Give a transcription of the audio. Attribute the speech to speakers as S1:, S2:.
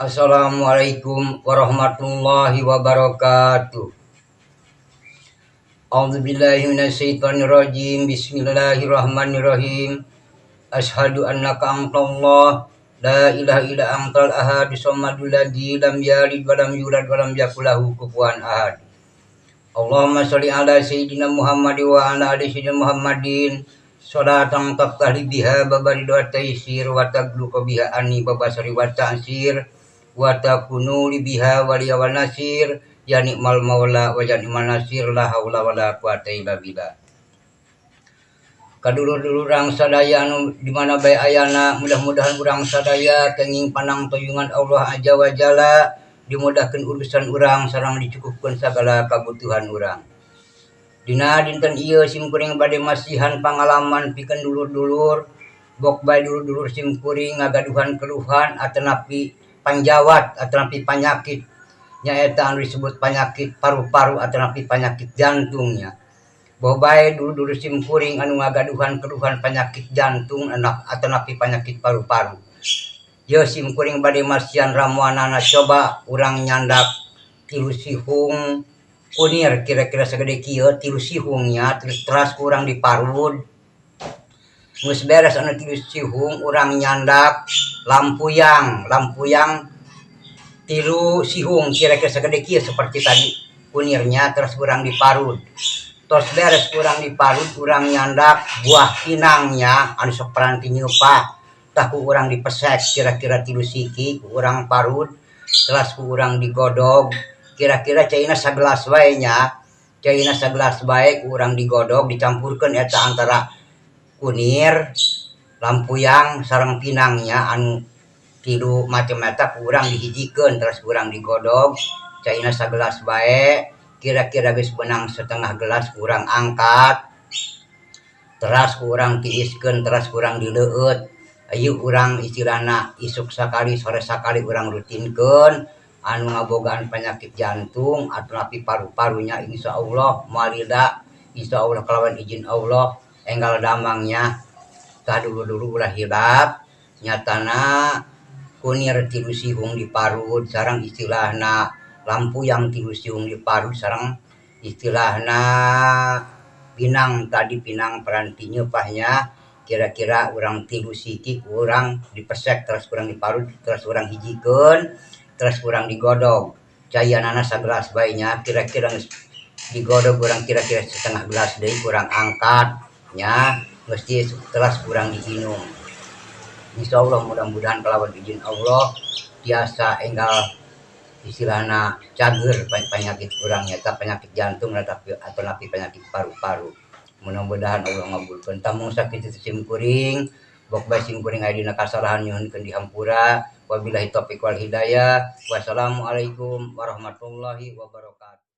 S1: Assalamualaikum warahmatullahi wabarakatuh. A'udzubillahi minasyaitonirrajim. Bismillahirrahmanirrahim. Asyhadu annaka antallah la ilaha illa antal ahad samadul ladzi lam yalid wa lam yulad wa lam yakul lahu kufuwan ahad. Allahumma sholli ala sayyidina Muhammad wa ala ali sayyidina Muhammadin. Sholatan taftahli biha babari wa taysir wa tagluqa biha anni babasari wa ta'sir wa takunu li biha waliya wa nasir ya ni'mal maula wa ya ni'mal nasir la haula wala quwata illa billah. Kadulur-dulur urang sadaya anu di mana bae ayana, mudah-mudahan urang sadaya kenging panangtoyungan Allah azza wa jalla, dimudahkeun urusan urang sareng dicukupkeun sagala kabutuhan urang. Dina dinten ieu simkuring bade masihan pangalaman pikeun dulur-dulur, bok bae dulur-dulur simkuring ngagaduhan keluhan atanapi panjawat atanapi panyakit, nyaeta anu disebut panyakit paru-paru atanapi panyakit jantungnya. Boh bae dulur-dulur simkuring anu ngagaduhan keluhan panyakit jantung atanapi panyakit paru-paru. Yeuh simkuring bade masihan ramuanana, coba urang nyandak 3 sihung kunir kira-kira sagede kieu 3 sihungnya, terus teras kurang diparud. Geus beres anu 3 sihung, urang nyandak lampuyang, lampuyang 3 sihung kira-kira sagede kieu seperti tadi kunirnya, terus kurang diparud. Tos beres kurang diparud, urang nyandak buah pinangnya anu sok paranti nyeupah, tah ku urang dipesek kira-kira 3 siki, ku urang parud, teras ku urang digodog kira-kira caina sagelas wae nya, caina sagelas bae ku urang digodog, dicampurkeun eta antara kunir, lampuyang sareng pinangnya anu 3 macam eta ku urang dihijikeun, terus ku urang digodog caina sagelas bae, kira-kira geus beunang setengah gelas ku urang angkat, teras ku urang tiiskeun, teras ku urang dileueut. Ayeuna urang istilahna isuk sakali sore sakali urang rutinkeun anu ngabogaan penyakit jantung atanapi paru-parunya, insyaallah moal lila, insyaallah kalawan izin Allah enggal damangnya. Tah dulur-dulur ulah hilap, nyatana kunir 3 sihung diparud sareng istilahna lampuyang 3 sihung diparud sareng istilahna pinang tadi, pinang paranti nyeupahnya kira-kira urang 3 siki urang dipesek, terus urang diparud, terus urang hijikeun, terus urang digodog cayanana sagelas bae nya, kira-kira geus digodog urang kira-kira setengah gelas deui kurang angkat nya, geus tiis teras kurang diinum. Insyaallah mudah-mudahan kalawan izin Allah tiasa enggal istilahna cager penyakit urang nyata penyakit jantung atau penyakit paru-paru. Mudah-mudahan Allah ngabulkeun. Tah mung sakitu sim kuring, bok bae sim kuring aya dina kasalahan nyuhunkeun dihampura. Wabillahi taufik wal hidayah. Wassalamualaikum warahmatullahi wabarakatuh.